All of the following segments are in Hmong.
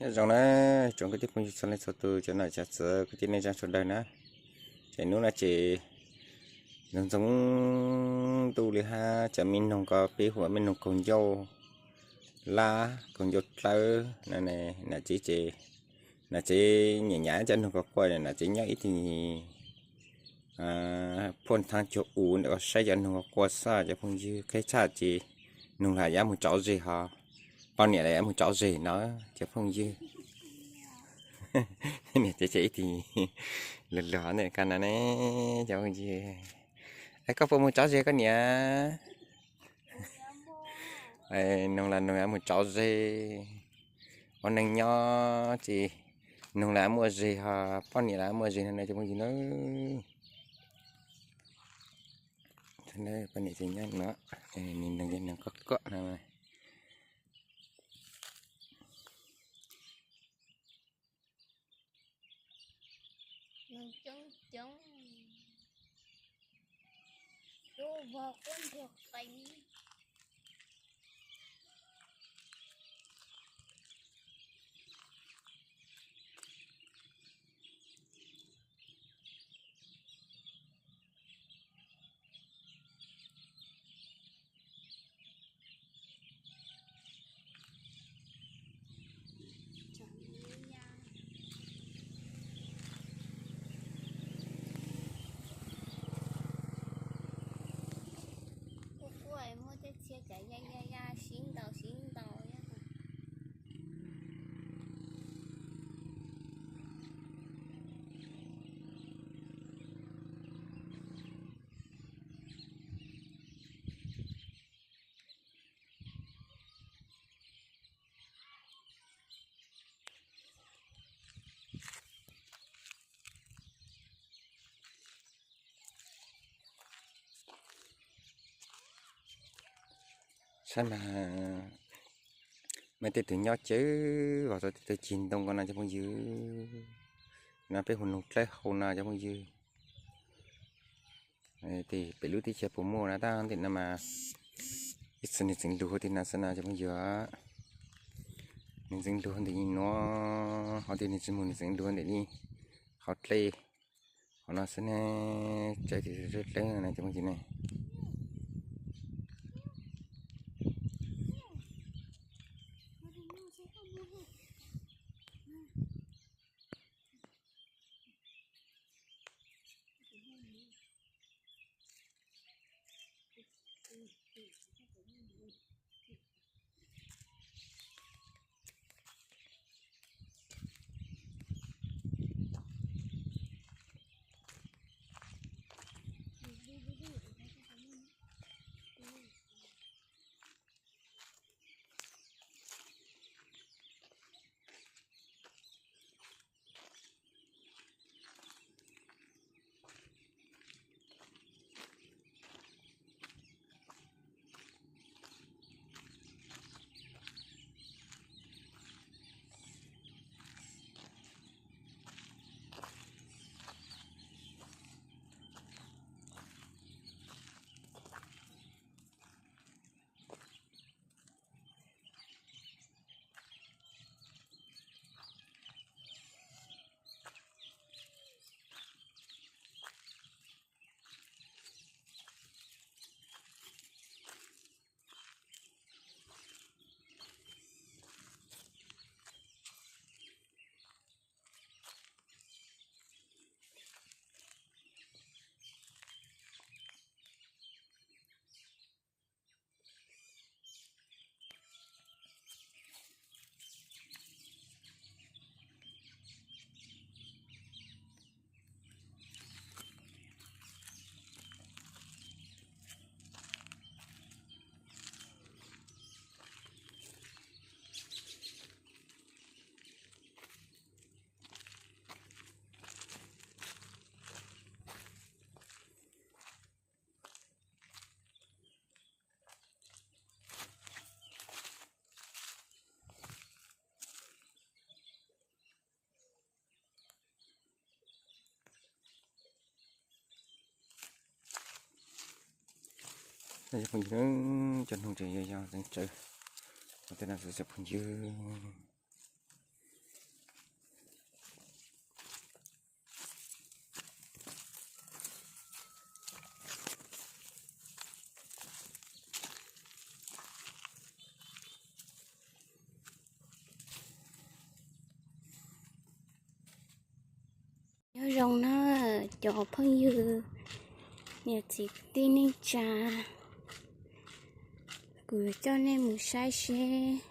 Nyob zoo na, tsoom kwv tij phooj ywg txhua leej txhua tus, cov nom cov tswv, kwv tij neej tsa sawv daws na. Ces hnub no ces ntxoov ntxoo ntuj li hab, cov me noog ko peb hu ua me noog kaug ncauj lab kaug ncauj dlawb no ne. Nam tsev ces, nam tsev nyam nyam cov noog ko quaj, nam tsev nyob ib tug phuaj thaab cuag u ntawm ko saib cov noog ko quaj xwb cov phooj ywg. Qheb tshaj ces noog los yuav mus tsov zeg ho, poj niam los yuav mus tsov zeg no cov phooj ywg. Niam tsev ces ib tug lug lug ntawm ko no ne cov phooj ywg. Es koj puas mus tsov zeg koj niam? Noog los noog yuav mus tsov zeg, ua neeg nyob ces noog los yuav muaj zeg ho, poj niam los yuav muaj zeg no ne cov phooj ywg na. Poj niam ces nyob no, noog koj koj no. Noog coob coob, lub vog quab ntsuag qees. Kuj kuj muaj tej txhia cas ya ya ya sib ntaus sib ntaus. Saib mas, muaj tej tug nyob cawv vos rau tej tug ceg ntoo ko no cov phooj ywg. No peb hu noog dlawb hau no cov phooj ywg. Pem lub teb chaws puas muaj na, tab ntawm no mas ib txhia nws txeev lug hauv tej no xwb no cov phooj ywg. Nws txeev lug ntawm ib nuav, ho tej nws tsis muaj, nws txeev lug ntawm ib qhov dlej qhov no xwb ne. Tsaib tias dlawb dlawb no cov phooj ywg ne. Cov phooj ywg, cov noog ces yog yog tseem tsawv, tej no cov phooj ywg. Zoo na, cov phooj ywg, niam txiv kwv tij neej tsa, kuv yuav coj nej mus saib seb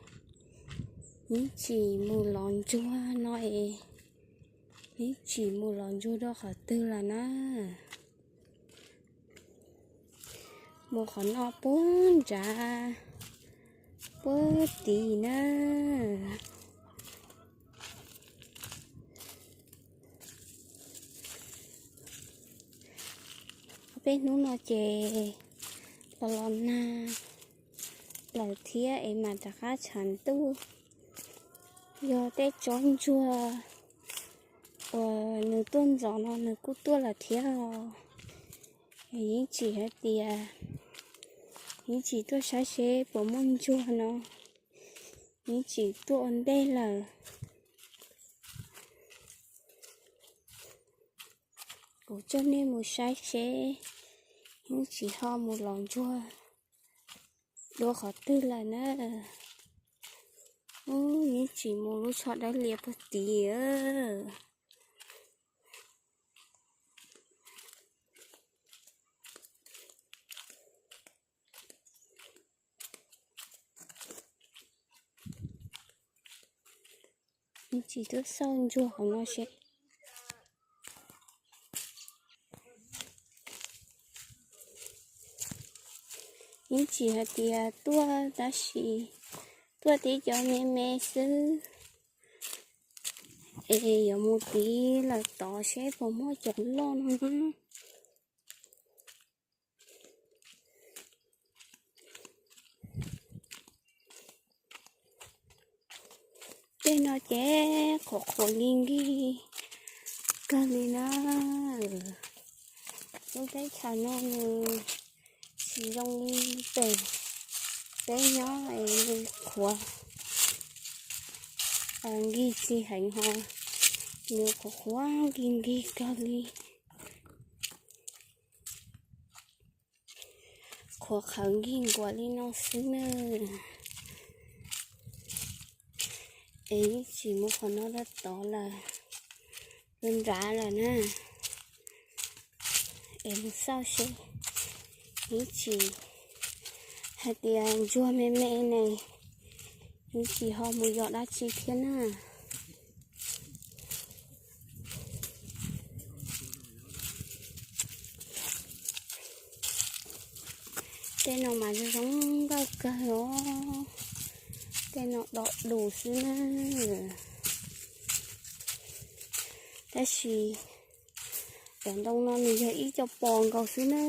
Yeeb Tsim mus lov ntsuag no es, Yeeb Tsim mus lov ntsuag dua qhov twg lawm na. Mus qhov no puag nrad, puag tid na. Peb hnub no ces los los nag lawm thiab es mas rov qab tshav ntuj, yog tej tsob ntsuag uas nws tuaj ntxov no nws kuj tuaj lawm thiab os. Yeeb Tsim hais tias Yeeb Tsim tuaj saib seb puas muaj ntsuag no, Yeeb Tsim tuaj ua ntej lawm. Kuv coj nej mus saib seb Yeeb Tsim ho mus lov ntsuag dua qhov twg lawm na. Yeeb Tsim mus lub tsho dawb lias puag tid. Yeeb Tsim tuaj xauj ntsuag qhov no seb. Yeeb Tsim hais tias tuaj tab sis tuaj tib co me me xwb, es yuav mus tid lawm tod seb puas muaj cov loj no na. Tej no ces qhuav qhuav nkig nkig kawg li na. Lub teb chaws no nws tsis zoo li pem peb nyob es nws qhuav nkig tsis heev ho, nws qhuav qhuav nkig nkig kawg li. Qhuav qhawv nkig nkuas li no xwb na. Es Yeeb Tsim mus qhov no rau tod lawm, rau nrad lawm na. Es mus xauj seb Yeeb Tsim hais tias ntsuag me me ne, Yeeb Tsim ho mus yos dab tsi thiab na. Tej no mas zoo zoo nkauj kawg os. Tej no dom dus xwb na. Tab sis cov ntoo no nws yog ib co pos nkaus xwb na.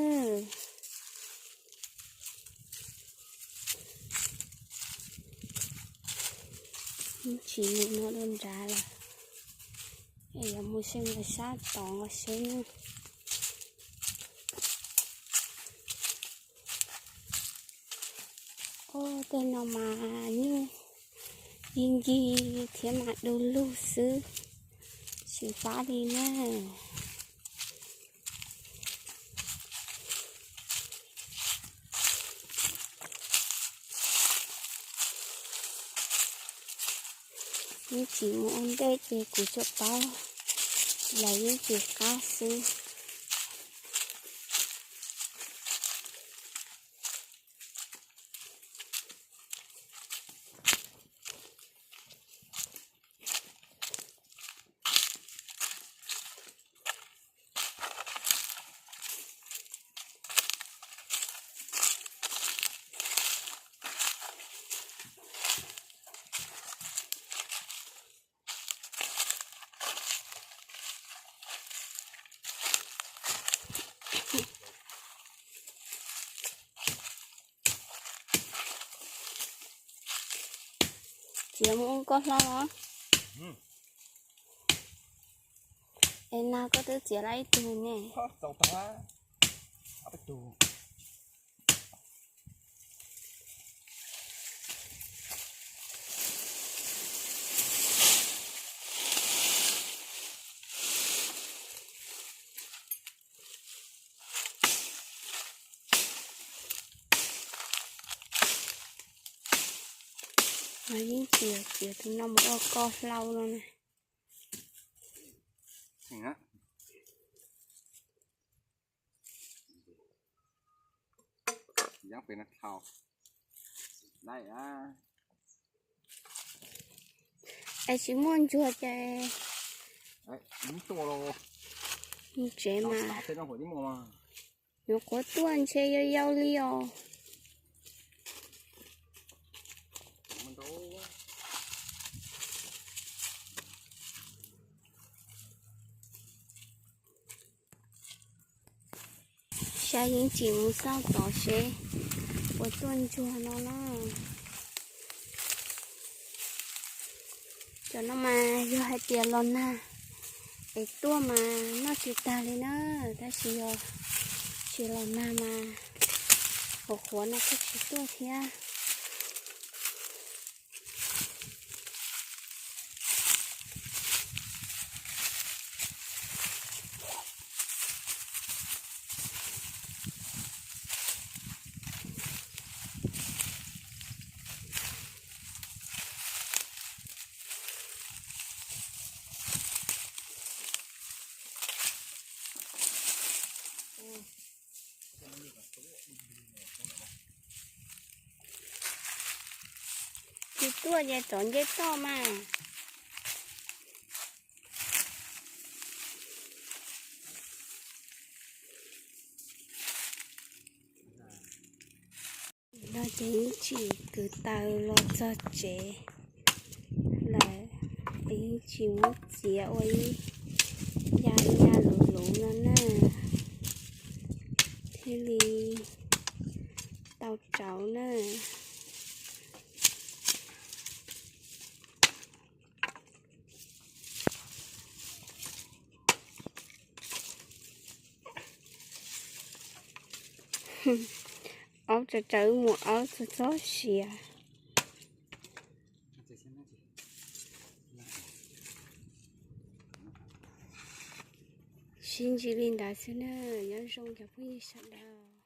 Yeeb Tsim mus no dua nrad lawm, es yuav mus seb nram sab tod seb na. Ub, tej no mas nyuj yig ncig thiab mas du lug xwb, tsis fab li na. Yeeb Tsim mus ua ntej ces kuv tsuas paub lawv yeej tsis qab xwb. Txiav mus ua koj hlau los? Es nag koj twb txiav lawm ib tug ne. Yeej txiav, txiav tus no mus ua koj hlau no na. Es tsis muaj ntsuag ces mus tsev mas. Yuav quav tuaj ntshe yau yau li os. Saib yeej tsis mus xauj tod seb puas tuaj ntsuag no na. Cov no mas yog hais tias los nag es tuaj mas noj tsis tag li na, tab sis yog tsis los nag mas qhuav qhuav no kuj tsis tuaj thiab. Tsis tuaj ces rov nce toj mas. No ces yeej tsis kwv taws los txog tsev lawm, yeej tsis muab txiav ua ib ya ya luv luv no na, thiaj li tau rauv na. Aub tsawv tsawv mus aub txog txog siav. Sib ntsib li ntawd xwb na, nyob zoo cov phooj ywg sawv daws.